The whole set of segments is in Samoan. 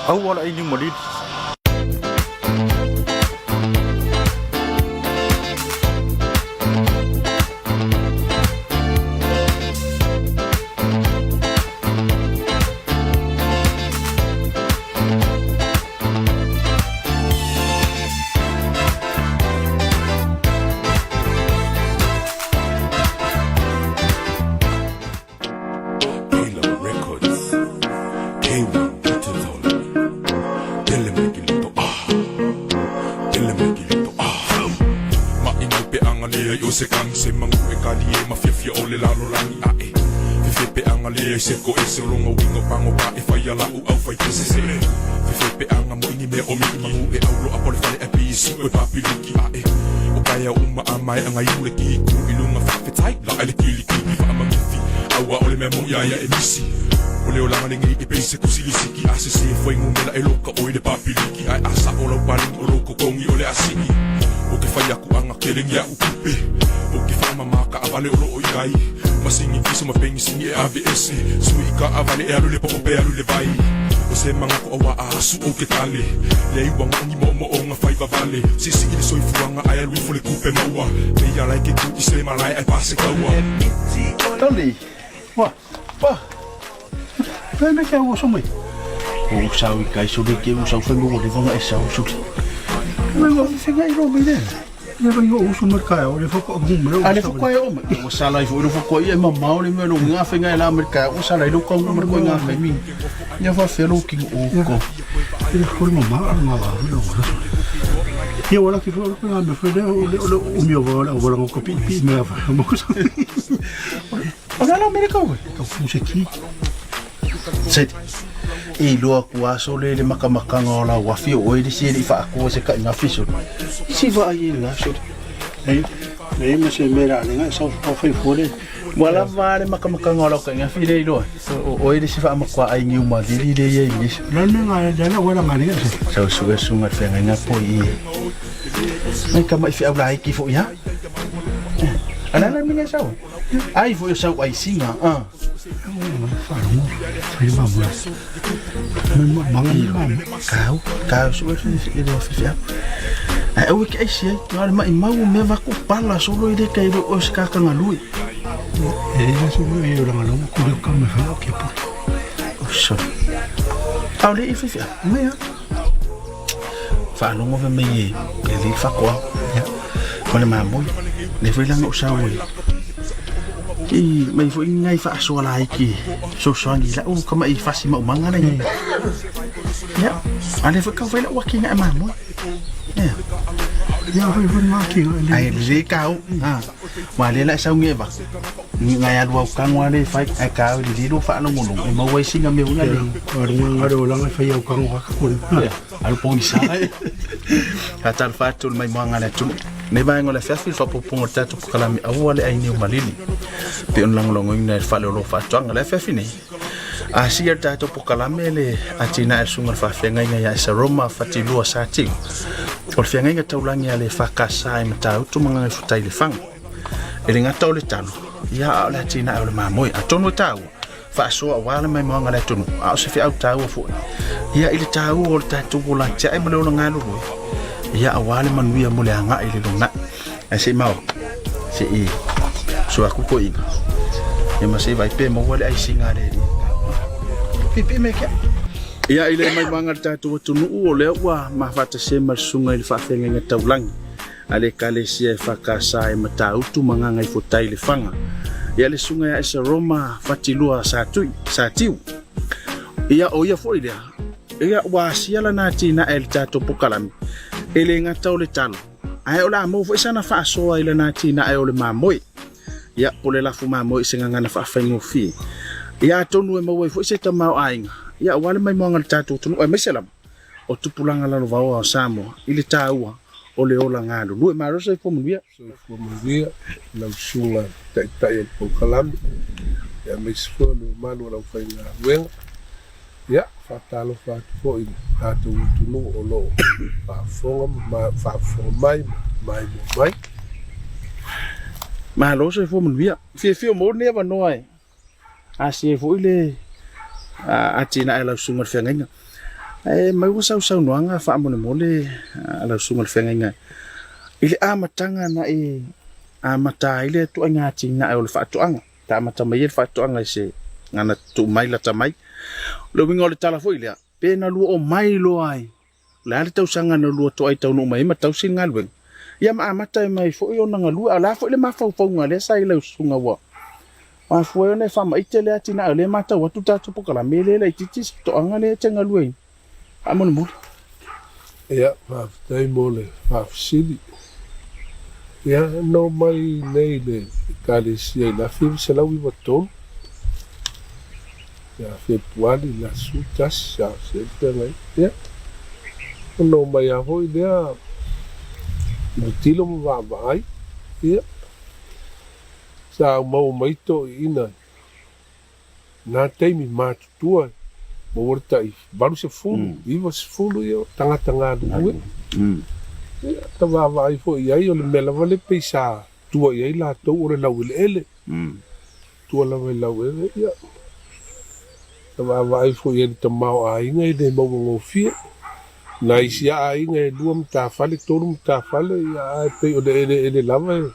Aua le ai niu malili. Tali. Wa. Wa. Fai me ke oso mai. O sau i kai sole ke o sau fai mo le vanga e sau sole. Me ngo se ngai ro mai le. Le vai o uso mai kai o le foko o me A le foko e o mai. O sala i fo le foko i e mamao le me lo nga fenga e la Amerika o sala i lo kau mo ko nga kai mi. Ia fa felo ki o ko. Le ko mo ma nga va lo. Ia wala ki fo ko nga me fo le o le o mi o wala o wala ko pi pi me fa mo ko. O la Amerika o. Ko fu se ki. Set. E loa ku aso le le makamakanga o la wafi o le si le fa ko se ka nga fiso. Si va ai la so. Nei nei ma se me ra le nga sa fo fai fo le. Wala va le makamakanga o la ka nga fi le loa. O le si fa ma kwa ai ngiu ma li le ye ni. La le nga le la wala nga le se. Sau su su nga fe nga po i. Nei ka mai fi au la ki fo ya. Ala la minga sau. Ai fo sau ai singa. Ah. Fai ma mo. Me ma ma ma. Kau, kau su su i le fi fi. Ai au ke ai si ai, ngā mai mau me va ku pala solo i le kai ro o se ka ngalui. E le so me e la lo ku le ka me fa o ke po. O so. Au le i fi fi. Me ya. Whaalongo ve mai e le le whakoa. Ya. Ko le mamoi. Le foi langa o sau e. I mai foi ngai whaasoa la ki. So soangi la u kama i fasi mau manga nei. Ya. Ale foi kau la waki ngai mamoi. Ya. Ya fai fai ma ki le. Ai le kau. Ha. Ma le la sau nge va. Ngai alu au kangwa le fai ai kau le lilo whaalongo lo. E mau ai singa me unga le. O le nga ro la ngai fai au kangwa ka ko. Alu pongi sa. Ka tal fatu mai moanga le tunu. Ne vaenga o le afiafi le faapupuga o le tatou pokalami aua le ai niu malili. Pe ona lagolagoina e le fale o lo faatoaga le afiafi nei. Asia le tatou pokalame le atinae le susuga le faafeagaiga ia Esaroma Fatilua Satiu. O le feagaiga taulagi a le EFKS i Matautu ma Gagaifomautai Lefaga. E le gata o le talo, ia a o le atinae o le mamoe. Atonu e taua, faasoa aua le maimoaga a le atunuu, a o se feau taua foi. Ia i le taua o le tatou ola tiae ma le ola galulue, ia aua le manuia mo le agai i le lumanai. Ae se i maoa, se i sua aku koeina. Ia ma se i vaai pe maua le aisiga a le alii. Piipii mai ke. Ia i le maimoaga a le tatou atunuu, o lea ua mafaatasi ai ma le susuga i le faafeagaiga taulagi a le Ekalesia EFKS i Matautu ma Gagaifomautai i Lefaga. Ia le susuga ia Esaroma Fatilua Satui, Satiu. Ia o ia foi lea, ia ua asia lana atinae i le tatou pokalame, e le gata o le talo, ae o le a maua foi sana faasoa i lana atinae o le mamoe. Ia, po le lafu mamoe i se gagana faafaigofie. Ia atonu e maua ai foi se tamaoaiga, ia aua le maimoaga a le tatou atunuu, aemaise lava o tupulaga lalovaoa o Samoa i le taua o le ola galulue. Malo soifua manuia. Soifua manuia lau susuga taitai o le polokalame, aemaise foi o le mamalu o le aufaigaluega. Ia, faatalofa atu foi i le tatou atunuu o lo o faafofoga ma faafofoga mai ma maimoa mai. Malo soifua manuia. Fiafia mo lenei avanoa e. asia ai foi le atinae a lau susuga i le feagaiga. Ae mai ua sausaunoaga faamolemole a lau susuga i le feagaiga i le amataga na e amata ai le ituaiga atinae o le faatoaga. Ta amata mai ai le faatoaga i se gana tuu mai lata mai. O le uiga o le tala foi lea, pe na lua o mai loa ai O le a le tausaga na lua toa ai taunuu mai ai ma tausi le galuega? Ia ma amata ai mai foi ona galue. A o le a foi le mafaufauga lea sa i lau susuga ua mafua ai ona e faamaite le atinae o lea e matau atu tatou polokalame e le laitiiti se toaga lea e te galueina? Faamolemole. Ia, faafetai mo le faafesili. Ia, na omai nei i le Ekalesia i le 1993, ia Fepuali i le aso 11, sa se feagai. Ia, ona omai lava foi lea tilotilo ma vaavaai, ia, sa maua mai toeaiina i na taimi matutua, maua le tai 80, 90 ia o tagata galulue. Ia, ta vaavaai foi i ai, o le mea lava lea pei sa tua i ai latou o le laueleele. Tua lava i laueleele, ia, ta vaavaai foi i ai i le tamaoaiga e le mauagofie. Nai isi lava aiga e lua matafale, tolu matafale, ia, ae pei o le eleele lava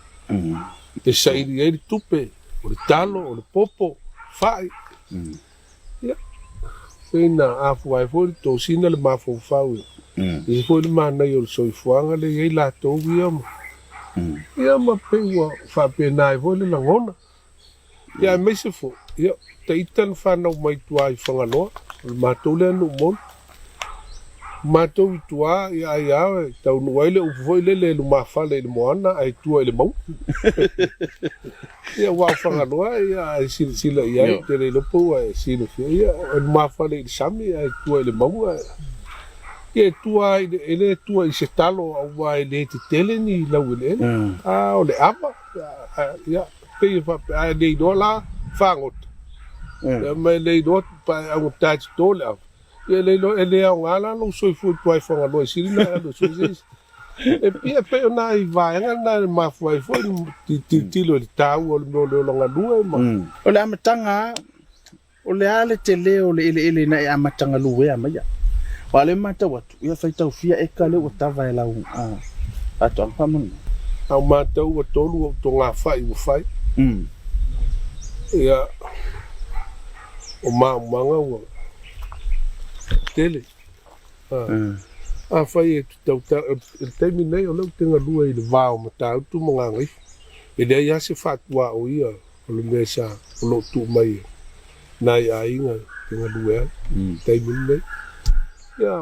e saili ai le tupe, o le talo, o le popo, fai. Ia, pei na afua ai foi le tosina le mafaufau e ese foi le manaia o le soifuaga lea e i ai latou ia ma, ia ma pei ua faapena ai foi le lagona. Ia aemaise foi, ia, o ita na fanau mai tua i Fagaloa, o le matou lea nuu moni. O matou i tua, ia ai lava e taunuu ai le upu foi lele e lumafale i le moana ae tua i le mauga. Ia aua o Fagaloa, ia a e silasila i ai, ou te le iloa po ua e silafia, ia e lumafale i le sami ae tua i le mauga. Ia e tua i le, e le tua i se talo aua e le tetele ni laueleele, a o le ava, ia, pei e faapea, a e le iloa la fagota, ia ma e le iloa pa e augata e toto le ava, ia e le iloa, e le aoga la lou soifua i tua i Fagaloa e sili ona e alu e sue se isi. E pei e pei o nai vaega na e mafua ai foi le tilotilo i le taua o le mea o le ola galue ma. O le amataga lava, O le a le tele o le eleele na e amata galuea mai ai? Aua o lea e matau atu, ia faitau fia eka lea ua tava e lau faatoaga faamolemole. A o matau ua tolu ou togafai ua fai. Ia, o maumaga ua tele. Afai e te tautala, i le taimi nei o lea ou te galue i le va o Matautu ma Gagaifo, e leai lava se faatuaoia O le mea sa o lo o tuu mai e nai aiga e galue ai i le taimi lenei. Ia,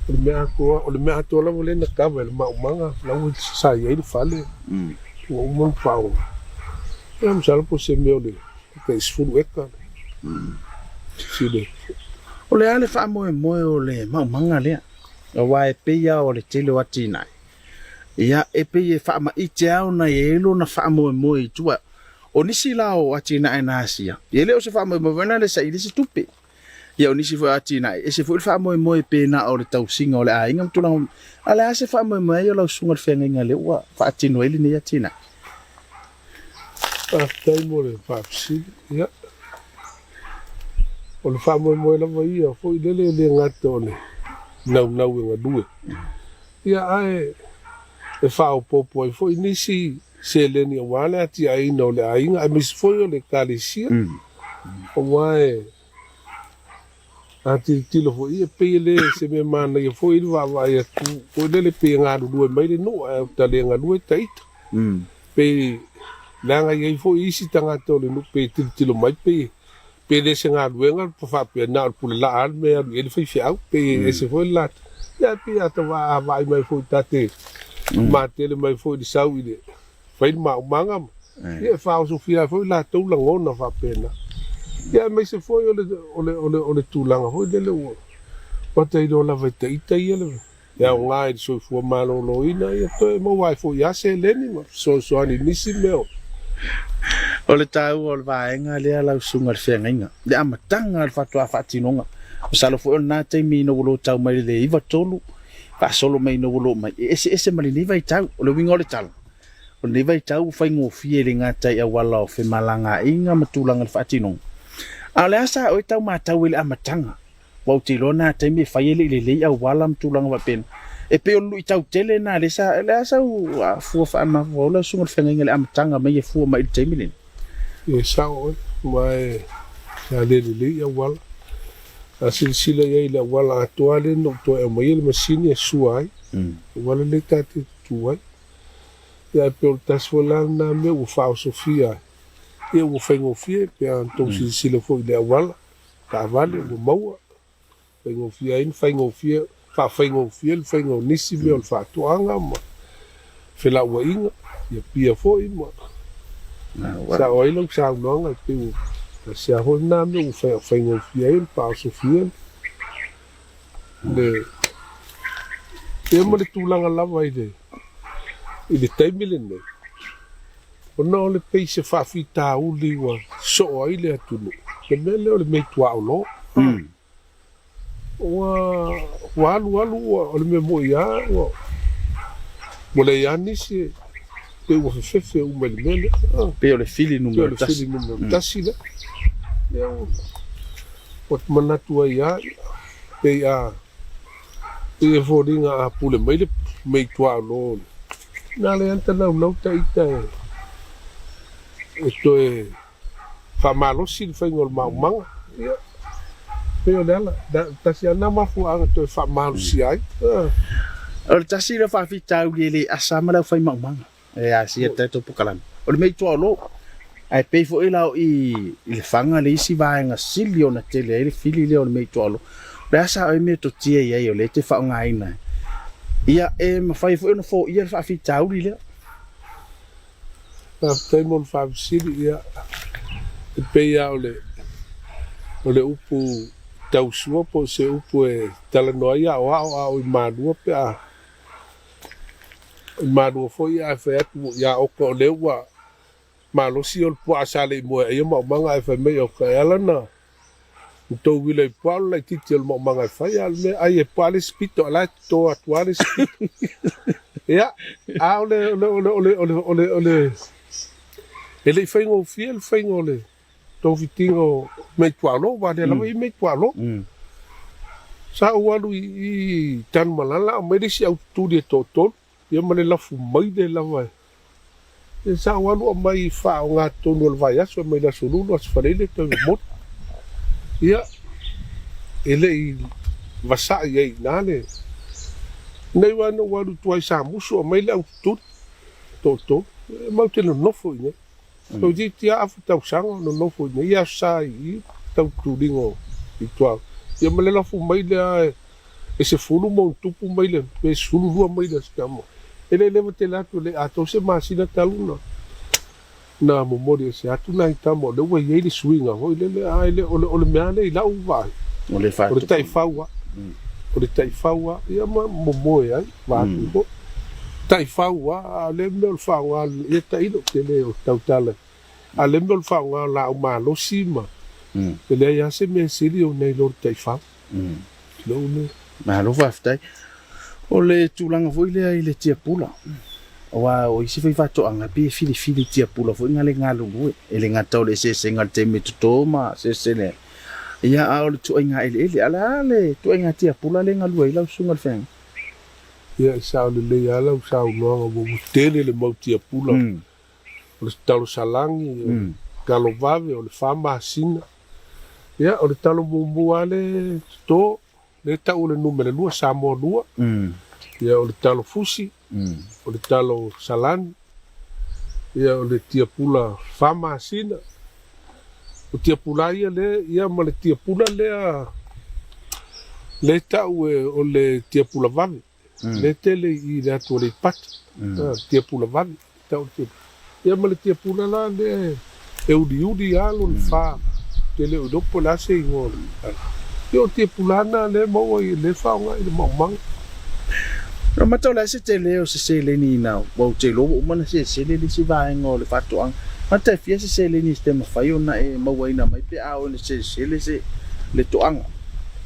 o le mea atoa, o le mea atoa lava lea na kava e le maumaga, la ua sa i ai le fale, ua uma ona faaoga. Ia, masalo po o se mea o le tai 10 eka sile. O le a le faamoemoe o le maumaga lea? Aua e pei lava o le tele o atinae Ia, e pei e faamaite lava ona e i ai lona faamoemoe i tua. O nisi la o atinae na asia, e le o se faamoemoe foi lena e saili se tupe. Ia, o nisi foi o atinae, e ese foi le faamoemoe pe na o le tausiga o le aiga ma tulaga. A o le a se faamoemoe ai o lau susuga i le feagaiga lea ua faatino ai lenei atinae? Faafetai mo le faafesili. Ia, o le faamoemoe lava ia foi lele e le gata o le naunau e galue, Ia, ae e faaopoopo ai foi nisi seleni aua le atiaeina o le aiga aemaise foi o le Ekalesia, aua e a tilotilo foi, e pei e le se mea manaia foi le vaavaai atu foi lele pei e galulue mai le nuu ae uta le galue ta ita. Pei leaga e i ai foi isi tagata o le nuu pei e tilotilo mai pei Pe le se galuega faapea na o le pule laa le mea e alu i ai le faifeau, pe e ese foi le latou. Ia ae pei a ta vaavaai mai foi ta te matele mai foi i le sau i le fai le maumaga ma, ia e faaosofia ai foi latou lagona faapena. Ia aemaise foi o le, o le, o le, o le tulaga foi lele ua, ua ta iloa lava e ita ia le, le aoga i le soifua maloloina, ia toe maua ai foi lava seleni ma fesoasoani i nisi mea o. O le taua o le vaega lea lau susuga i le feagaiga, le amataga o le faatoa faatinoga. Masalo foi o lena taimi ina ua lo tau mai le 93 faasolo mai ina ua lo mai, e eseese ma lenei vaitau. O le uiga o le tala, O lenei vaitau ua faigofie i le gata i auala o femalagaaiga ma tulaga i le faatinoga. A o le a sa oe tau matau ai i le amataga? Aua ou te iloa na taimi e fai e le i lelei auala ma tulaga faapena. E pei o le luitau tele lena lea sa, o le a sau fua faamafaufau lau susuga i le feagaiga i le amataga mai e fua mai i le taimi lenei? E sao oe, aua sa le lelei auala. A silasila i ai i le auala atoa lea na ou toe aumaia le masini e sua ai, auala lea ta te tutu ai. Ia ae pei o le tasi foi la lena mea ua faaosofia ai, ia ua faigofie pe a na tou silasila foi i le auala, taavale ua maua, faigofie ai na faigofie, faafaigofie le faiga o nisi mea o le faatoaga ma felauaiga, ia pia foi ma sao ai lau saunoaga e pei ua tasi lava foi lena mea ua faigofie ai ona faaosofia le ia ma le tulaga lava i le i le taimi lenei, ona o le pei se faafitauli ua soo ai le atunuu, le mea lea o le meituaolo. Ua ua alu alu ua o le mea moi lava ua ua leai lava nisi e pei ua fefefe uma i le mea lea. Pei o le fili numera tasi. Pei o le fili numera tasi lea. Lea ua ua manatu ai lava pei a pei e foliga a pule mai le meituaolo na le anta naunau ta ita e toe faamalosi le faiga o le maumaga. Ia, pei o le ala, tasi lava lena mafuaaga toe faamalosia ai. O le tasi lea o faafitauli e le asa ma le aufai maumaga e asia i le tatou polokalame, o le mea i tuaolo. Ae pei foi la o i i Lefaga le isi vaega sili ona tele ai le fili lea o le mea i tuaolo. O le a sa oe metotia i ai o lea e te faaaogaina ai? Ia, e mafai foi ona foia le faafitauli lea. Faafetai mo le faafesili. Ia, e pei lava o le, o le upu tausua po o se upu e talanoa ai aoao a o i Malua pe a i Malua foi ae fai atu ia oka o lea ua malosi o le puaa sa le i moe ai maumaga ae fai mai oka e ala na tou uila i puaa o le laitiiti o le maumaga e fai, a o le mea ai e puaa le isi pito a o la e toto atu lava le isi pito. Ia, a o le, o le, o le, o le, o le, o le, o le, e le i faigofie le faiga o le togafitiga o Meituaolo, aua o lea lava e i ai Meituaolo. Sa ou alu i i Tanumalala aumai le isi au tutuli e toatolu, ia ma le lafu mai lea lava e Ia sa ou alu aumai i faaaoga tonu o le vaiaso, mai le Aso Lulu, Aso Faraile toe momoli. Ia, e le i vasai ai i ina le. Nei aua na ou alu i tua i Samusu aumai le au tutuli, toatolu, e matou te nonofo i inei. Toeitiiti lava afa tausaga o nonofo i inei, ia Aso Sa i i tau tutuliga i tua. Ia ma le lafu mai lea e 10 ma ona tupu maila pe 12 maila se tama. E le leva tele atu e le atoa se masina talu na na momoli ese atu nai tama o lea ua i ai le suiga foi lele a e le o le o le mea lea i lau vaai O le o le taifau a o le taifau a ia ma momoe ai vaeatu foi taifau a a o le mea o le faaaoga ia tailo ou te le o tautala a o le mea o le faaaoga o laau malosi ma e leai lava se mea sili ona i lo le taifau. Malo faafetai. O le tulaga foi lea i le tiapula, aua o isi faifaatoaga e pei e filifili tiapula foi na le galulue, e le gata o le eseesega o le taimi e toto ma sesele ai, ia a o le ituaiga eleele. A o le a le ituaiga tiapula lea e galue ai lau susuga i le feagaiga? Ia, e sao lelei lava lau saunoaga, ua tele le mau tiapula, o le talo salani, o le talo vave, o le fa masina. Ia, o le talo muamua lava lea e toto, lea e tau o le numera lua, Samoa lua. Ia, o le talo fusi, o le talo salani, ia, o le tiapula fa masina. O tiapula ia lea, ia ma le tiapula lea, lea e tau o le tiapula vave. Lea e tele i le atu Aleipata, tiapula vave, tau o le tiapula. Ia ma le tiapula la lea e uliuli lava lona fa, ou te le o iloa po o le a se igoa o le ala. Ia o tiapula lava na lea e maua i, lea e faaaoga i le maumaga. No mata o le a se tele o se seleni ina ua ou te iloa ua uma ona selesele le isi vaega o le faatoaga. Mata e fia se seleni e te mafai ona e mauaina mai pe a oo ina selesele se le toaga.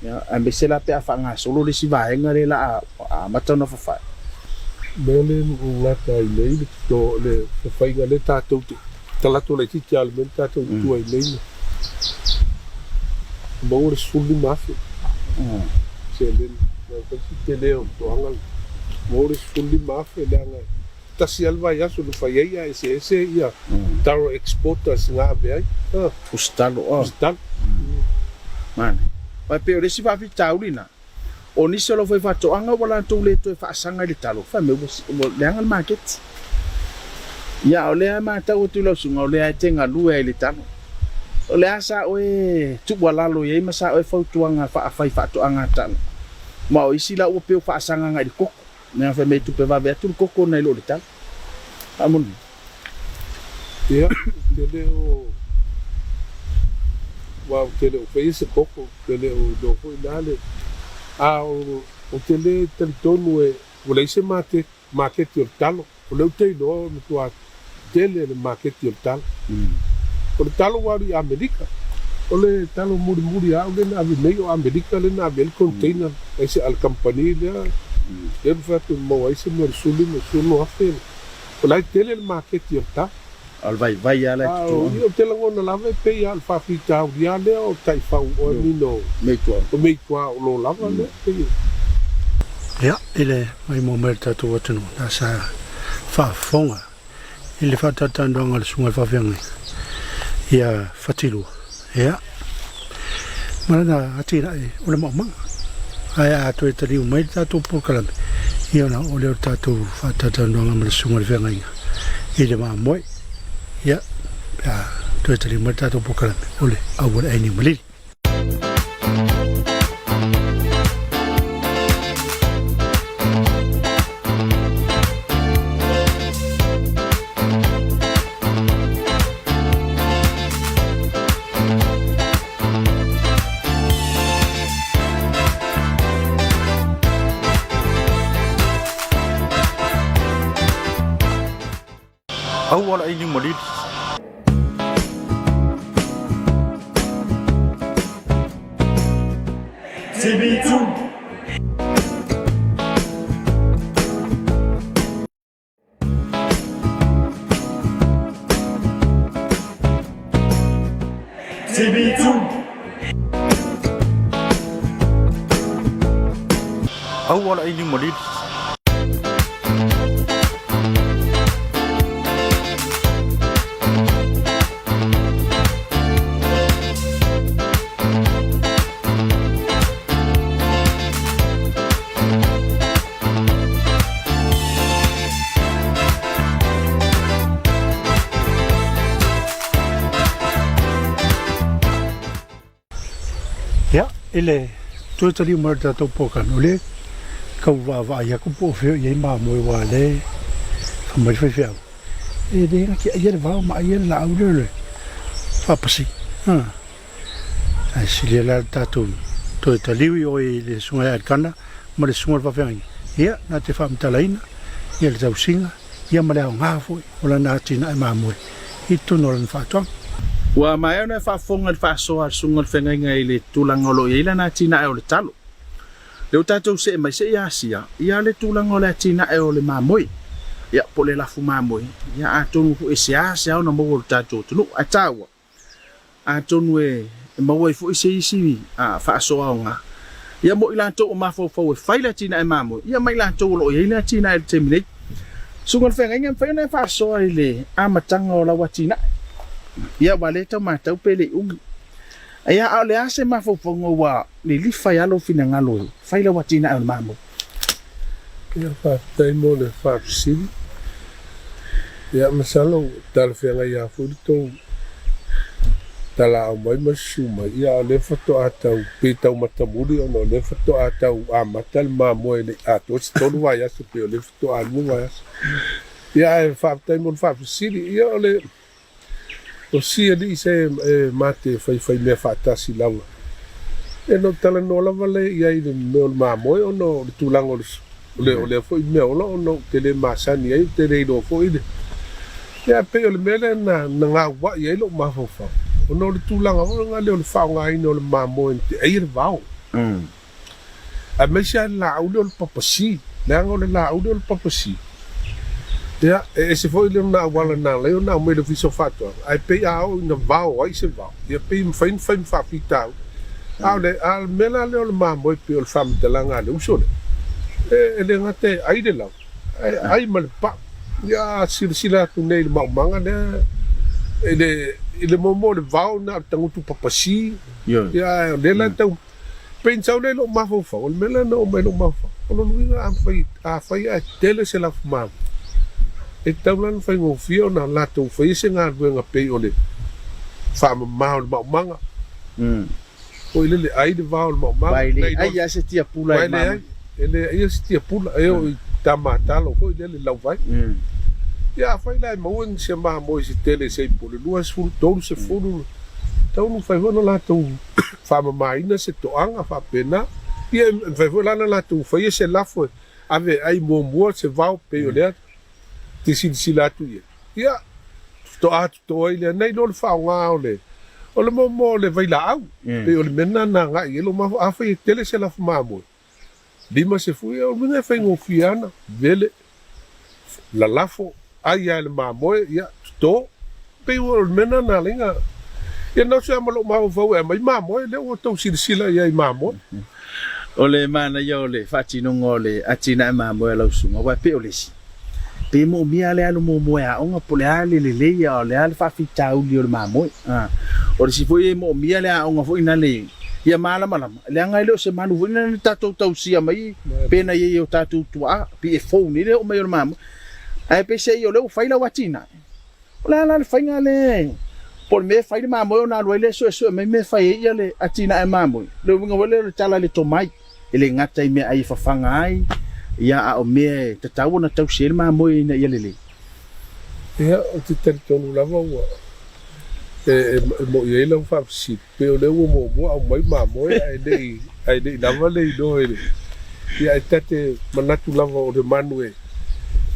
Ia, aemaise la pe a faagasolo le isi vaega lea la a amata ona fafae. Mea lea na gata ai nei le toto le faiga lea tatou te talato laitiiti lava o le mea na tatou tu ai nei na maua le 15,000 seleni. Na fai si tele o le toaga lena. Maua le 15,000 leaga e tasi lava le vaiaso na fai ai ae eseese ia taro exporters na ave ai. Pusitalo. Pusitalo. Manaia. Aua e pei o le isi faafitauli lena. O nisi o le aufaifaatoaga ua latou le toe faasaga i le talo, fai mai ua leaga le maketi. Ia, o lea e matau atu i lau susuga, o lea e te galue ai i le talo. O le a sa oe tuualalo i ai ma sa oe fautuaga faa-faifaatoaga talo? Ma o isi la ua pei ua faasaga agai i le koko. Leaga fai mai e tupe vave atu le koko nai lo le talo. Faamolemole. Ia, ou te le o, aua ou te le o faia se koko, ou te le o iloa foi la le, a o, ou te le talitonu e, ua leai se mate, maketi o le talo. O lea ou te iloa ua matua tele le maketi o le talo. O le talo ua alu i Amerika. O le talo mulimuli a au lea na ave nei o Amerika lea na ave ai le container ai se a le kamupani lea, lea na fai atu e maua ai se mea o le 15, 16,000. O la e tele le maketi o le talo. A o le vaivai lava la e tutu. Ia, ou te lagona lava e pei lava o le faafitauli lava lea o taifau o I mean o Meituā o lo lava lea pei e. Ia, i le maimoa mai o le tatou atunuu, na sa faafofoga i le faatalatalanoaga a le Susuga i le Faafeagaiga ia Fatilua, ia, ma lana atinae o le maumaga. Ae a toe taliu mai le tatou polokalame, ia ona oo lea o le tatou faatalatalanoaga ma le Susuga i le Feagaiga i le mamoe, ia, pe a toe taliu mai le tatou polokalame o le Auala Niu Malili. Aua la ini malili. TV2. TV2. Aua la ini malili. Ia, i le toe taliu mai o le tatou polokalame, o lea kau vaavaai aku po o fea o i ai mamoe aua o lea e fai mai le faifeau, e le gati aia le vao ma aia le laau lea o le faapasi. Ae silia la le tatou toe taliu i oe i le Susuga ia Elikana ma le Susuga i le Faafeagaiga, ia, na te faamatalaina ia le tausiga ia ma le aoga foi o lana atinae mamoe i totonu o lana faatoaga. Ua maea ona e faafofoga i le faasoa a le Susuga i le Feagaiga i le tulaga o lo o i ai lana atinae o le talo. Lea ua tatou see mai se i Asia, ia le tulaga o le atinae o le mamoe, ia po o le lafu mamoe, ia atonu foi e seasea ona maua e lo tatou atunuu. Ae taua, Atonu e maua ai foi se isi faasoa aoga ia mo i latou o mafaufau e fai le atinae mamoe, ia ma i latou o lo o i ai le atinae i le taimi nei. Susuga i le Feagaiga, e mafai ona e faasoa i le amataga o lau atinae, ia aua o lea e tau matau pe le i umi. Ia, a o le a se mafaufauga ua lilifa ai lava lou finagalo e fai lau atinae o le mamoe? Ia, faafetai mo le faafesili. Ia, masalo ua talafeagai lava foi le tou talaau mai ma susu mai, ia a o lea faatoa tau, pei tau matamuli ona o lea faatoa tau amata le mamoe e le i atoa se tolu vaiaso, pei o lea faatoa lua vaiaso. Ia, ae faafetai mo le faafesili. Ia, o le, o si alii se e ma te faifaimea faatasi lava, e no talanoa lava lea i ai i le mea o le mamoe ona o le tulaga o le, o le, o lea foi mea ola ona ou te le masani ai, ou te le iloa foi le, ia e pei o le mea lea na, na gauai ai lou mafaufau, ona o le tulaga foi lea o le faaaogaina o le mamoe na te ai le vao. Aemaise lava le laau lea o le papasi. Leaga o le laau lea o le papasi. Ia, e ese foi lona auala na ala ai ona aumai i le Ofisa o Faatoaga, ae pei a oo ina vao ai se vao, ia pei e mafai ona fai ma faafitauli. A o le, a o le mea la lea o le mamoe pei o le faamatalaga a le uso lea, e, e le gata e ai le lau, ae ai ma le pau. Ia, a silasila atu nei i le maumaga lea, i le, i le momo o le vao na o le tagutu papasi, ia, ae o lea la e tau Pei na sau lea i lou mafaufau, o le mea lea na oo mai i lou mafaufau, o lona uiga a mafai, afai ae tele se lafu mamoe, e tatau la ona faigofie ona latou faia se galuega pei o le faamama o le maumaga, foi lele ai le vao o le maumaga, Aua e le ai lava se tiapula e mamoe. E leai lava se tiapula, e oo i tamatalo foi lele lauvai. Ia afai la e maua ni se mamoe se tele se i po o le 20, 30, tatau ona mafai foi ona latou faamamaina se toaga faapena. Ia e mafai foi la ona latou faia se lafo e ave ai muamua se vao pei o lea te silasila atu i ai. Ia, faatoa toto ai lea, nai lo le faaaoga o le o le momo o le vailaau, pei o le mea lena na agai i ai lou mafaufau. Afai e tele se lafo mamoe, 50, ia o le uiga e faigofie ana, vele, lalafo, ai lava i le mamoe, ia, toto. Pei o le mea lena na ala ai na, ia na oso lava ma lou mafaufau e aumai mamoe, lea ua outou silasila i ai i mamoe. O le manaia o le faatinoga o le atinae mamoe a lau susuga, aua e pei o le isi, pe moomia le alu muamua e aoga po o le a le lelei a o le a le faafitauli o le mamoe. O le isi foi e moomia le aoga foi na le ia malamalama, leaga e le o se manu foi na na tatou tausia mai pe na i ai e o tatou tuaa, pei e fou nei le oo mai o le mamoe. Ae peiseai o lea ua fai lau atinae, o le a la le faiga lea po o le mea e fai le mamoe ona alu ai lea e suesue mai mea e fai ai le atinae mamoe. O le uiga foi lea o le tala i le tomai. E le gata i meaai e fafaga ai, ia, a o mea e tatau ona tausi ai le mamoe ina ia lelei. Ia, ou te talitonu lava ua e, e, e mo'i ai lau faafesili, pei o lea ua muamua aumai mamoe ae le i, ae le i lava le iloa i le, ia, e ta te manatu lava o le manu e,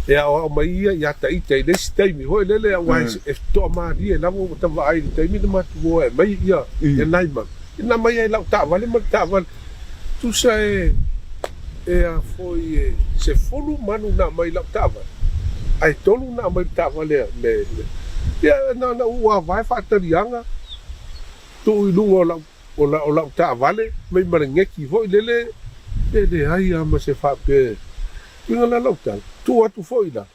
e aoao mai ia ia ita i le isi taimi foi lele, aua e, e toamalie lava ua ta vaai i le taimi na matou o ai e aumai ia, ia nai manu, ia na aumai ai i lau taavale ma le taavale. Tusa e e a foi e 10 manu na aumai i lau taavale, ae tolu na aumai i le taavale a me ia na ona ou avae faataliaga tuu i luga o lau o lau o lau taavale mai ma le geki foi lele e leai a ma se faapea uiga la lau tala tuu atu foi la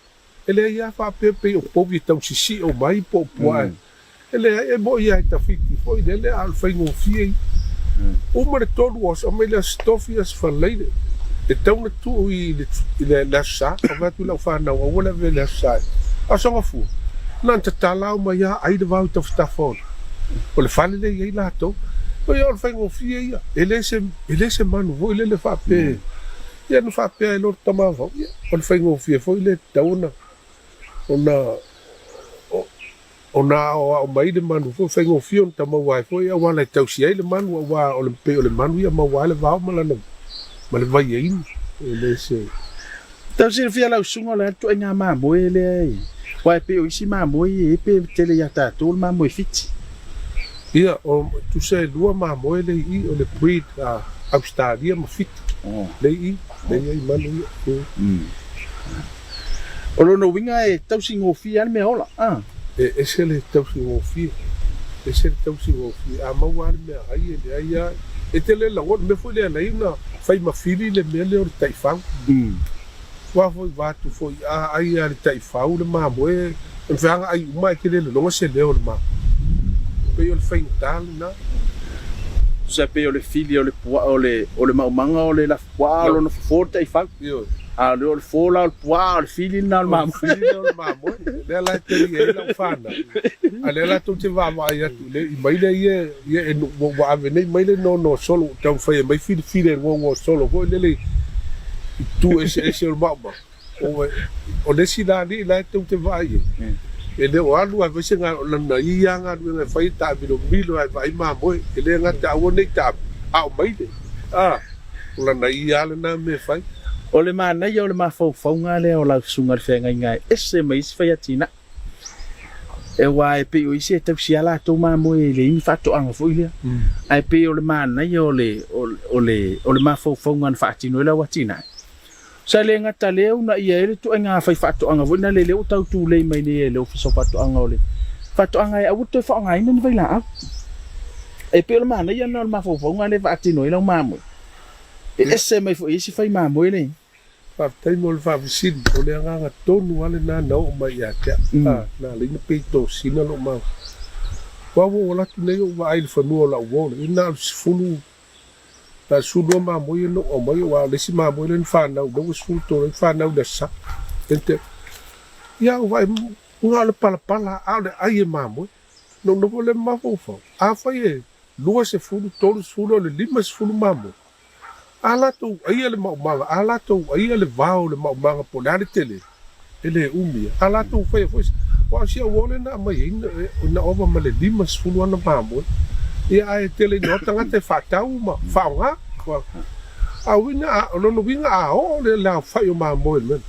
e leai a faapea pei o povi e tau sisio mai po o puaa E leai, e moi lava i tafiti foi lele, a o le faigofie ia. Uma le 3 o aso, aumai le Aso Tofi, Aso Faraile, e tatau ona tuu i le Aso Sa, avea atu i lau fanau, aua le avea i le Aso Sa. A o Sogafua, na ona tatala uma ai lava, ai le vao i tafatafa o le fale lea e i ai latou. Ia o le faigofie ia, e le se, e le se manu foi lele faapea, ia na faapea ai loa le tama vao, ia o le faigofie foi lea e tatau ona, ona, Ona aoao mai le manu foi, faigofie ona tamaua ai foi auala e tausi ai le manu, aua o le pei o le manu ia maua ai le vao ma lana ma le vai e inu. E le se. Tau silafia lau susuga o le a le ituaiga mamoe lea e, aua e pei o isi mamoe ia e pe tele ia tatou o le mamoe Fiti. Ia, o, tusa e lua mamoe lea i i, o le breed a Ausetalia ma Fiti lea i i, lea i ai manu ia. O lona uiga e tausigofie lava le meaola, a. E ese le tausigofie, ese le tausigofie. A maua lava le meaai e leai lava. E tele lagona, mea foi lea e ala ai ona fai ma fili le mea lea o le taifau. Aua foi vaeatu foi a ai lava e le taifau le mamoe, e mafai lava ona ai uma ae tele lologa se leo o le mamoe. Pei o le faigata lena. Tusa pei o le fili o le puaa o le o le maumaga o le lafupuaa o lona fofo le taifau. Ioe. A o le o le fo la o le puaa o le fili lena o le mamoe. O le fili lea o le mamoe. Lea la e tali ai lau fanau. A lea la tou te vaavaai atu i le i mai lea ia ia e nu ua ave nei mai le nonoa solo ua taumafai e mai filifili e nonoa solo foi lele i itu eseese o le maumau. O o le isi la alii la e tou te vaai ai e le o alu ae fai se galuega o lana ia galuega e fai e taamilomilo ae vaai mamoe e le gata aua nei taamilo a o maile a o lana ia lena mea e fai. O le manaia o le mafaufauga lea o lau susuga i le feagaiga e ese mai isi fai atinae. Aua e pei o isi e tausi lava latou mamoe e leai ni faatoaga foi lea. Ae pei o le manaia o le, o le, o le mafaufauga na faatino ai lau atinae. Sa le gata lea uunaia ai le ituaiga faifaatoaga foi lena lea ua tau tulei mai nei e le Ofisa o Faatoaga o le Faatoaga e aua le toe faaaogaina ni vailaau. E pei o le manaia lena o le mafaufauga lea e faatino ai lau mamoe. E ese mai foi i isi fai mamoe le. Faafetai mo le faafesili. O le agaga tonu lava lena na oo mai ia te au. A, na ala ai ona pei tosina lou mafaufau. Aua ua ou alu atu nei ou vaai i le fanua o lau uo, e na o le 10 Na o le 12 mamoe ia na ou aumaia, aua o le isi mamoe lea na fanau, lea ua 13 ai fanau i le Aso Sa. Ia ou vaai, na o le palapala, a o le ai e mamoe. Na ou nofo lea ma mafaufau, afai e 20, 30, o le 50 mamoe, a latou aia le maumaga, a latou aia le vao o le maumaga po o le a le tele, e le umi a. A latou faia foi, aua o si au uo lea na aumai ai, na ova ma le 50 ana mamoe. Ia ae tele ina o tagata e faatau ma faaaoga. A uiga, a, o lona uiga a oo le aofai o mamoe i le mea lea,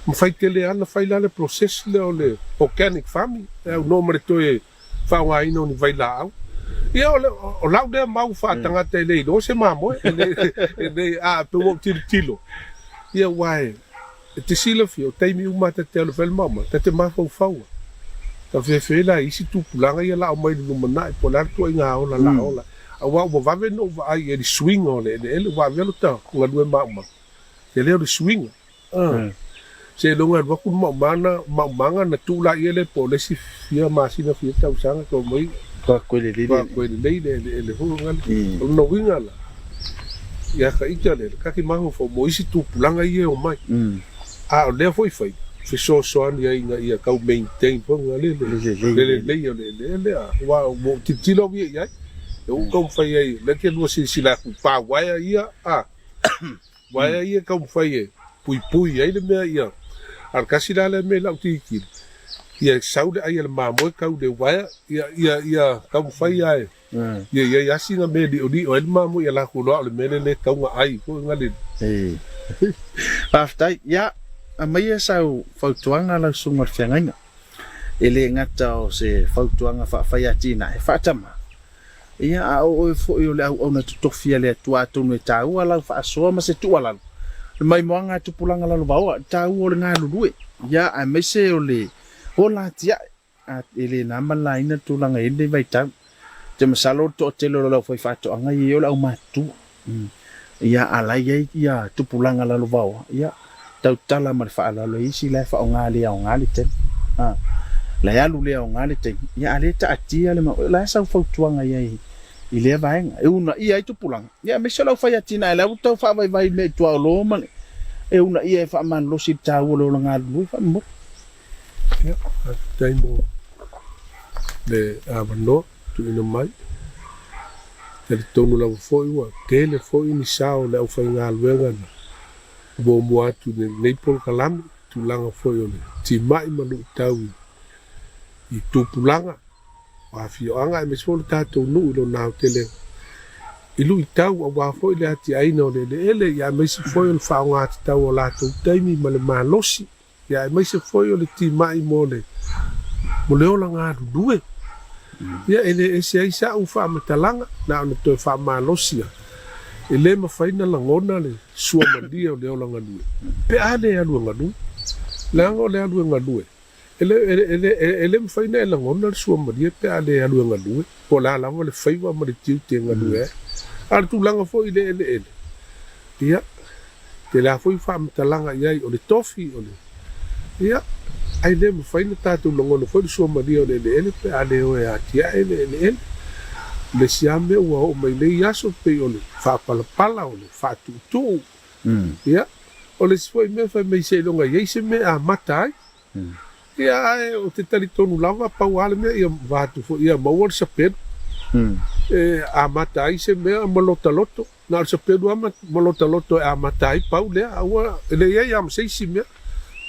mafai tele lava ona fai la le process lea o le organic farming, e aunoa ma le toe faaaogaina o ni vailaau. Ia, o, le, o lau lea mau faatagata e le iloa se mamoe, e le, e le, a pe ua ou tilotilo, ia aua e, e te silafia, o taimi uma ta te alu e fai le maumau, ta te mafaufau lava. Ta fefe la i isi tupulaga ia la aumai i le lumanai, po o le a le tuaiga ola la ola. Aua ua vave ona ou vaai i ai i le suiga o le eleele, ua avea lota galue maumau, tele o le suiga. Seiloga e alu atu le maumana, maumaga na tuu laia lea po o le isi fia masina fia tausaga tau mai Faakoe lelei le eleele foi ngale. O lona uiga la, ia ka ita lea, ka ki mafaufau mo isi tupulaga ia e omai. A o lea foi faiga, fesoasoani ai ina ia tau maintain foi ngale le lelei o le eleele a aua ua ou tilotilo au ia i ai, e ua ou taumafai ai, lea ke lua silasila atu i pa uaea ia a. Uaea ia e taumafai e puipui ai le mea ia, a o le tasi la lea mea i lau tilotilo, ia sau le ai a le mamoe tau i le uaea, ia, ia, ia taumafai lava e, ia i ai lava sina mea e liolio ai le mamoe ia latou iloa o le mea lea e tatau ona ai foi na le. Faafetai. Ia, aumaia sau fautuaga lau Susuga i le Feagaiga. E le gata o se fautuaga faafaiatinae, faatama. Ia, a o oe foi o le auauna totofi a le Atua, atonu e taua lau faasoa ma se tuualalo, le maimoaga a tupulaga lalovaoa, le taua o le galulue, ia, aemaise o le ola atiae, a e le na ma le laina le tulaga e i ai lenei vaitau. Ou te masalo o le toatele o le aufaifaatoaga ia i ai o le aumatutua. Ia, a la e i ai ia tupulaga lalovaoa, ia, tautala ma le faaaloalo e isi la e faaaoga le aoga le taimi. A, la e alu le aoga le taimi, ia a lea e taatia le mau, o le a sau fautuaga i ai i lea vaega, e uunaia ai tupulaga, ia aemaise o le aufai atinae la ua tau faavaivai mea i tuaolo ma le, e uunaia e faamalolosi i le taua o le ola galulue faamolemole. Ia, faafetai mo le avanoa tuuina mai. Talitonu lava foi ua tele foi ni sao o le aufaigaluega na muamua atu i lenei polokalame, tulaga foi o le timai ma luitau i tupulaga o afioaga aemaise foi o le tatou nuu i lona aotelega i luitau aua foi le atiaeina o le eleele aemaise foi o le faaaoga tatau o latou taimi ma le malosi aemaise foi o le timai mo le mo le ola galulue. Ia, e le ese ai sa'u faamatalaga, na ona toe faamalosi lava, e le mafai na lagona le suamalie o le ola galue, pe a le alu e galue. Leaga o le alu e galue, e le, e le, e le mafai na e lagona le suamalie pe a le alu e galue, po o le a lava le faiva ma le tiute e galue ai. A o le tulaga foi i le eleele, ia, Tele lava foi faamatalaga i ai o le tofi, o le. Ia, ae le mafai ona tatou lagona foi le suamalie o le eleele pe a le o e atiae le eleele. O le isi lava mea ua oo mai nei aso pei o le faapalapala, o le faatuutuu. Ia, o le isi foi mea fai mai seiloga i ai se mea e amata ai. Ia, ae ou te talitonu lava, pau lava le mea ia vaeatu foi ia maua le sapelu e amata ai se mea ma lotaloto. Na o le sapelu lava ma lotaloto e amata ai, pau lea, aua e le i ai lava ma se isi mea.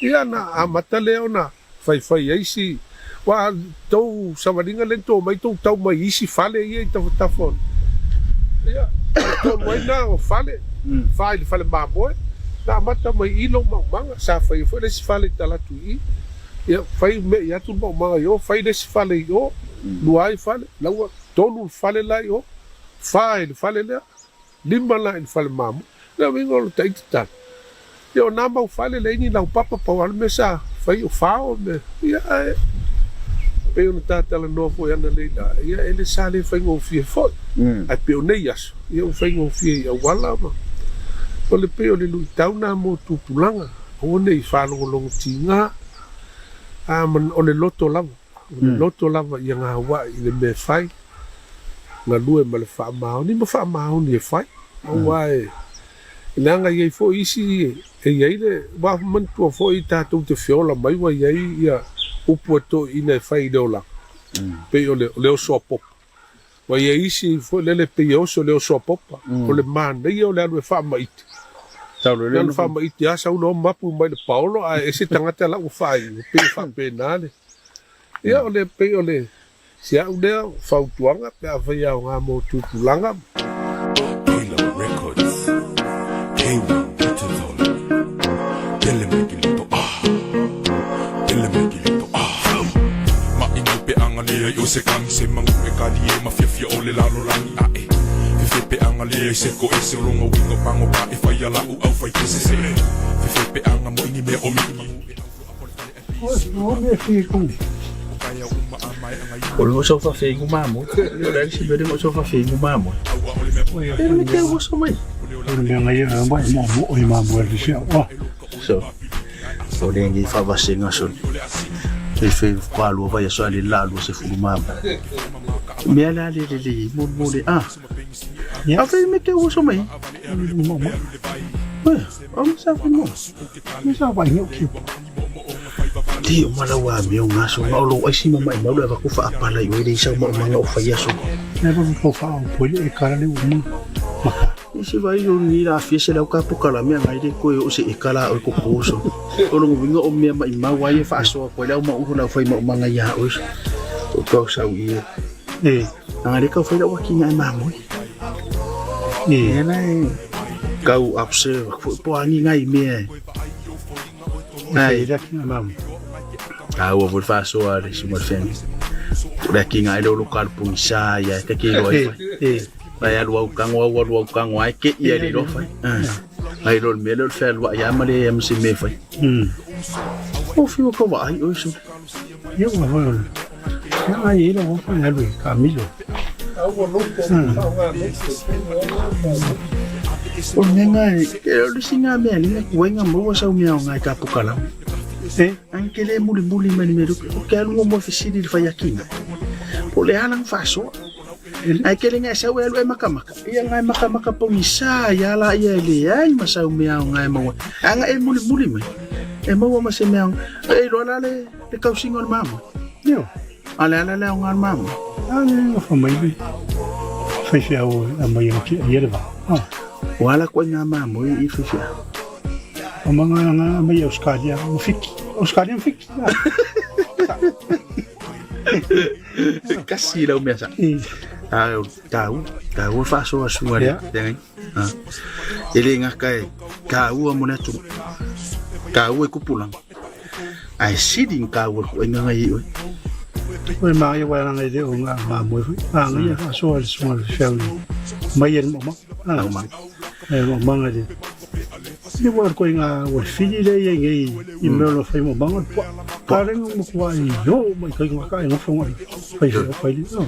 Ia ona amata lea ona faifai ai si, aua tou savaliga lea na tou omai tou tau mai i isi fale ia i tafatafa o le, ia, tolu ai na o fale, fa i le fale mamoe, na amata mai i lou maumaga, sa faia foi le isi fale i talaatu i i, ia, fai me'i atu le maumaga i o, fai le isi fale i o, lua ai fale, la ua tolu le fale la i o. Fa i le fale lea, lima la i le fale mamoe. O le uiga o le taita tala. Ia o nā mau fale leai ni laupapa pau lava le mea sa fai o fao ma mea ia ae pei ona ta talanoa foi analeila, ia e le sa le faigofie foi. Ae pei o nei aso, ia ua faigofie i auala ma o le pei o le luitau na mo tupulaga, aua ne i faalogologo tiga, a o le loto lava, o le loto lava ia gauai i le mea e fai, galue ma le faamaoni ma faamaoni e fai, aua e leaga e i ai foi isi e i ai le, ua manatua foi tatou te feola mai ua i ai ia upu a toeaiina e fai i le olaga, pei o le, o le oso a popo. Ua i ai isi foi lele pei e oso le oso a popa, o le manaia o le alu e faamaite. Le alu faamaite lava sau loa mapu mai le paolo ae ese tagata la ua faaiu, e pei e faapena le. Ia o le pei o le si au lea fautuaga pe afai e aoga mo tupulaga. Caleb Records, K1 Digital, Pele mai ki lito ah, Pele mai ki lito ah. Ma i pe anga le ai o se kangi se mangu e kali e ma fia fia o le lalo langi a e. Fefe pe anga le ai se ko e se longa wingo pango pa e fai ala u au fai kese se. Fefe pe anga mo ini me o mi. O le oso fafeigu mamoe. O le si mea le oso fafeigu mamoe. E le te oso mai. O le mea ngai e mai mo mo i mamoe le sia. So. O le ngi fa vasenga so. E fe kwa lo va ya so ale la lo se fulu mamoe. Mea la le le le mo mo le ah. A fe me te oso mai. Mo mo. O mo sa mo. Me sa vai no ki. Ti o mala wa me o ngaso nga o lo ai si mama i mau le ku fa apala i o le isa ma manga o fai aso. Ne ba ko fa o po le kala le uma. Maka. I se vai o ni la fie se lau ka puka la mea ngai le koe o se e kala o ko koso. O lo winga o mea ma i mau ai e fa aso ko le ma uho lau fai ma manga ia o. O kau sau i. E. Ngai le kau fai la waki ngai mamoi. E. E nei kau observe po angi ngai mea. Ai la ki mam. A ua foi faasoa le suga le fenga. O le akinga ai le o lo ka le pogisa ia e take loa ai fai. E. Ai alu au kango au alu au kango ai ke ia le loa fai. Ai lo le mea lea o le fealuai lava ma le ma se mea e fai. O fiu ka vaai oe so. Ia ua foi o le. Ia ai e la ua fai alu e ka milo. O le mea nga e o le isi nga mea le kuai nga maua sau mea o ngai ka pukalau. E. Ang ke le muli muli mai le mea o ke alu mo fesili le fai akinga. Po le ala nga faasoa. Ai ke le ngai sau e alu e makamaka. Ia ngai makamaka pogisa ia la ia e leai ma sau mea o ngai maua. Anga e muli muli mai. E maua ma se mea e iloa la le le kausiga o le mamoe. Io. A le ala le aoga o le mamoe. A le nga fa mai le. Fai fe au a mai o ki ia le va. Ah. O ala koe ngā mamoe i whiwhia. O manga nga mai Australia mo fiki. Australia mo fiki. Kasi lau mea sa. E. A tau, tau o faasoa suga le. Ia. Tengai. Ah. E le ngaka e taua mo le atunuu. Taua e kupulaga. Ae sili ni taua le kuaiga ngai i oe. Oi ma ia wa nga le o nga mamoe foi. A nga ia faasoa le suga le feau. Mai e mo ma. Au ma. E mo manga le. Ni wa ko nga wa fili le ia ngai i mea lo fai mo manga po. Pa le mo ko ai yo mai kai nga kai nga fonga. Fai fai fai le. No.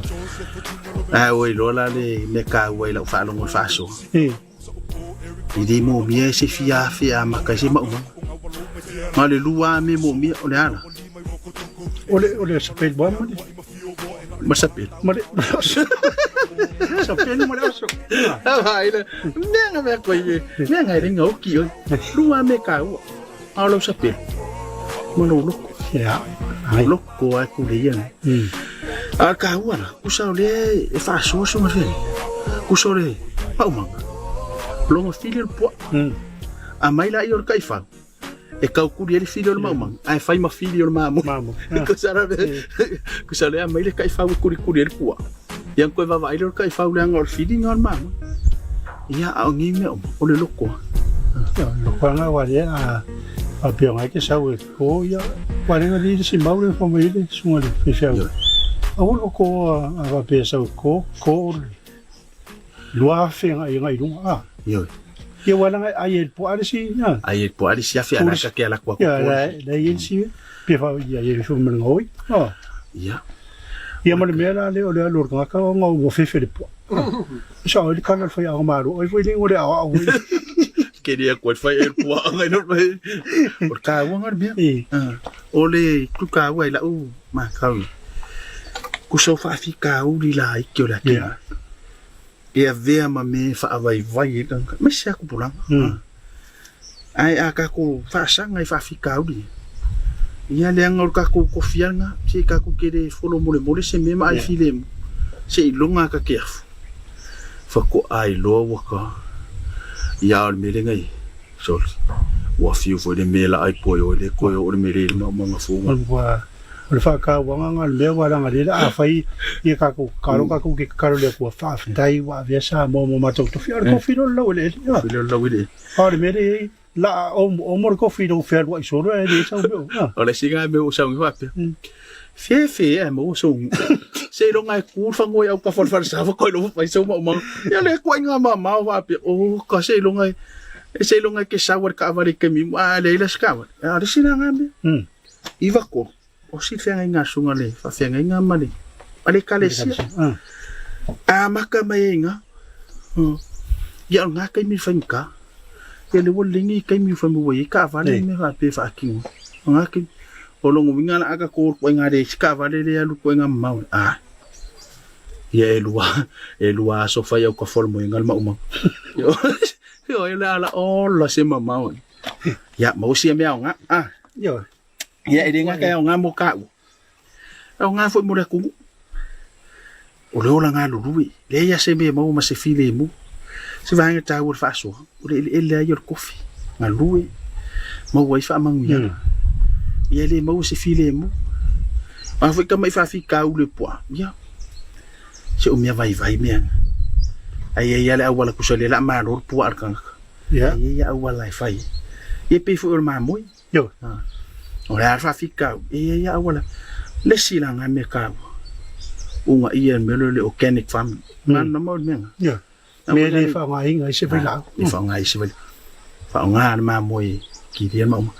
A oi loa la le mea taua i lau faalogo i le faasoa. E. I le mōmia e se fia afe a maka i se maumaga. Ma le lua a me mōmia o le ala. O le o le sapel wa mo le. Ma sapelu. Ma le sapelu ma le oso. Vai le. Mea nga mea koe e. Mea nga e renga oki oi. Lua me kāua. A o lau sapelu. Ma lou loko. Ia. Ai. Loko ai ku le ia nei. A kāua la, kusa o le e faasoa suga le fele. Kusa o le maumaga. Logo fili o le puaa. A mai la ia o le taifau. E kaukuli ai le fili o le maumaga, ae fai ma fili o le mamoe. Mamoe. Kusa la le, kusa le aumai le taifau e kulikuli ai le puaa. Ia ona toe vaavaai lea o le taifau leaga o le filiga o le mamoe. Ia a o nei mea uma, o le loko lava. Ia, loko lava ua lea a faapea ngai ke sau e ko ia ua lenga li si mau le fa mai le sunga le faifeau. Aua loko a faapea sau e ko ko lua afe ngai ngai lunga a. Ioe. Ia ua laga ai e po ale si ia. Ai e po ale si afi ala ka ke ala kwa ko. Ia la la ia si pe fa ia ia fu mo ngoi. Ah. Ia. Ia mo le mea la le o le alu o ka o ngau mo fefe le po. Sa o le kana fai a maru oi foi le ngore a o. Ke ria ko fai e po a ngai no. O ka ua ngar mea. O le ku ka ua i la u ma kau. Ku so fa fi ka u li la i ke o la ke. E avea ma me faavaivai e tagata ma se aku pulaga. Ae a kakou faasaga i faafitauli, ia leaga o le kakou kofiaga, se kakou ke le folo molemole se mea ma ai filemu, se iloga a ka ke afu. Faatoa iloa ua ka ia o le mea lea i sorry ua fiu foi le mea la ai koe o le koe o le mea le maumaga fuga. O le faatauaga na o le mea ua laga lea a fai ia kakou tatalo kakou ke tatalo le Atua faafetai ua avea Samoa mo matou tofi a o le kofi loa le laueleele Fili o le laueleele. A o le mea lea i ai la omo omo le kofi i lou fealuai solo ae leai sau mea O le isi lena mea ua sau faapea fefe ae maua sou seiloga e ku le fanua i autafa o le falesa faatoa iloa fai sau maumaga ia le ituaiga mamao faapea oka seiloga e seiloga e te sau ai le taavale i le taimi uma a leai la se taavale a o le isi lena mea. 93, o si feagaiga a Susuga le Faafeagaiga ma le ma le Ekalesia. Amata mai ai i ina, ia o lena taimi i le faigata, ia lea ua lelei nei taimi ua fai mai ua i ai taavale ma mea faapea e faatino ai. O lena taimi, o lona uiga la a tatou o i le ituaiga le isi taavale lea e alu i ituaiga mamao, a, ia e lua aso fai au tafa o le moega le maumau. Ioe, o le ala ola se mamao. Ia, maua sia mea aoga. Ah. Ioe. Ia, e le gata e aoga mo tāua. E aoga foi mo le atunuu. O le ola galulue, leai lava se mea e maua ma se filemu. Se vaega taua o le faasoa, o le eleele lava ia o le kofi, galue, maua ai faamanuiaga. Ia e le maua se filemu. A foi tama i faafitauli o puaa, ia, se o mea vaivai mea na. Ae i ai lava le auala tusa lea o le a malo le puaa a le tagata. Ia. E i ai auala e fai ai. Ia pei foi o le mamoe. Ioe. O le a le faafitauli, e i ai auala. Le isi la nga mea taua, uunaia i le mea lea o le organic farming. Malamalama oe i le mea lena? Ioe. Mea le faaaogaina ai se vailaau. Le faaaoga ai se vailaau. Faaaoga le mamoe e kilia ma uma.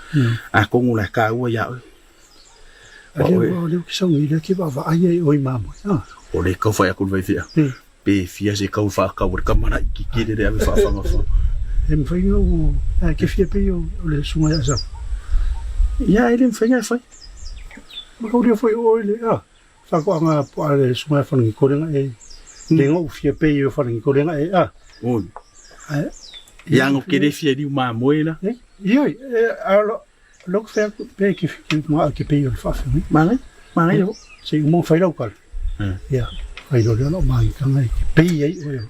Atonu o la e taua ia oe. A lea ua o lea ou te sau nei lea ke vaavaai ai oe i mamoe. O le tau fai atu i le vaifea. Pe fia se kau whaakau o le kamana i ki kerere ave whaawhanga wha. E mawhai ngā o, a ke fia pei o le sunga ia sau. Ia e le mawhai ngā e whai. Ma kau lea whai o le, a, whakoanga po a le sunga ia whanangi korenga e, le ngau fia pei o whanangi korenga e, a. Oi. Ia ngau kere fia riu mā moe la. Ioi, e, a lo, lo whea pe ki ki mā ke pei o le whaawhangi. Māngai, māngai leo. Se i umong whai rau kala. Ia, whai rau leo mā i tanga i ke pei ai oe.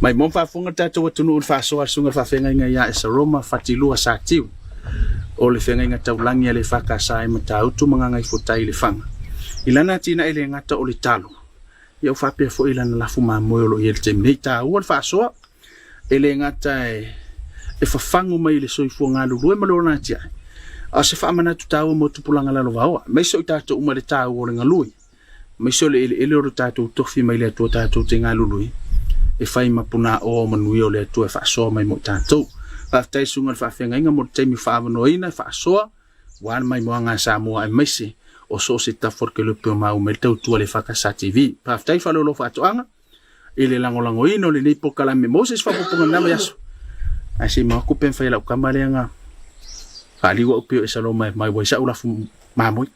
Mai mo faafofoga le tatou atunuu i le faasoa a le Susuga i le Faafeagaiga ia Esaroma Fatilua Satiu o le Feagaiga Taulagi a le EFKS i Matautu ma Gagaifotai i Lefaga. I lana atinae le gata o le talo, ia ua faapea foi i lana lafu mamoe o lo o i ai i le taimi nei. Taua le faasoa e le gata e fafagu mai i le soifua galulue ma lona atiae, a o se faamanatu taua mo tupulaga lalovaoa, aemaise o i tatou uma i le taua o le galue, aemaise o le eleele o lo tatou tofi mai le Atua tatou te galulue e fai ma punāoa o manuia o le Atua e faasoa mai mo i tatou. Faafetai Susuga i le Faafeagaiga mo le taimi faaavanoaina e faasoa Ua ala mai moaga a Samoa aemaise o so o se tafa o le kelope o maua mai le tautua le EFKS TV. Faafetai Faleolo Faatoaga i le lagolagoina o lenei polokalame. Moses faaopoopoga lena vaiaso. Ae se i mau atu pe mafai e lau tama lea na faaliu au pei o Esaloma e mai ua i sa'u lafu mamoe.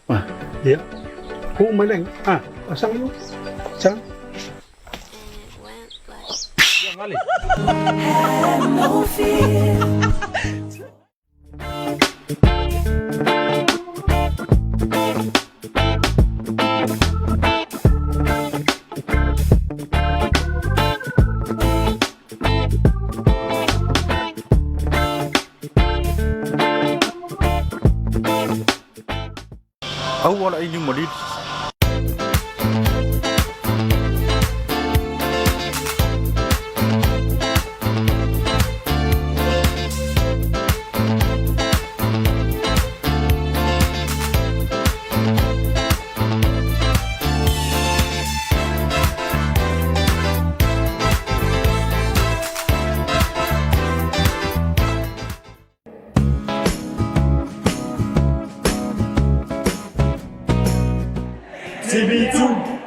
Ah. Ia. Ku mai le ah, asang yu. Sang. Aua le ainiu malili. Tibitu.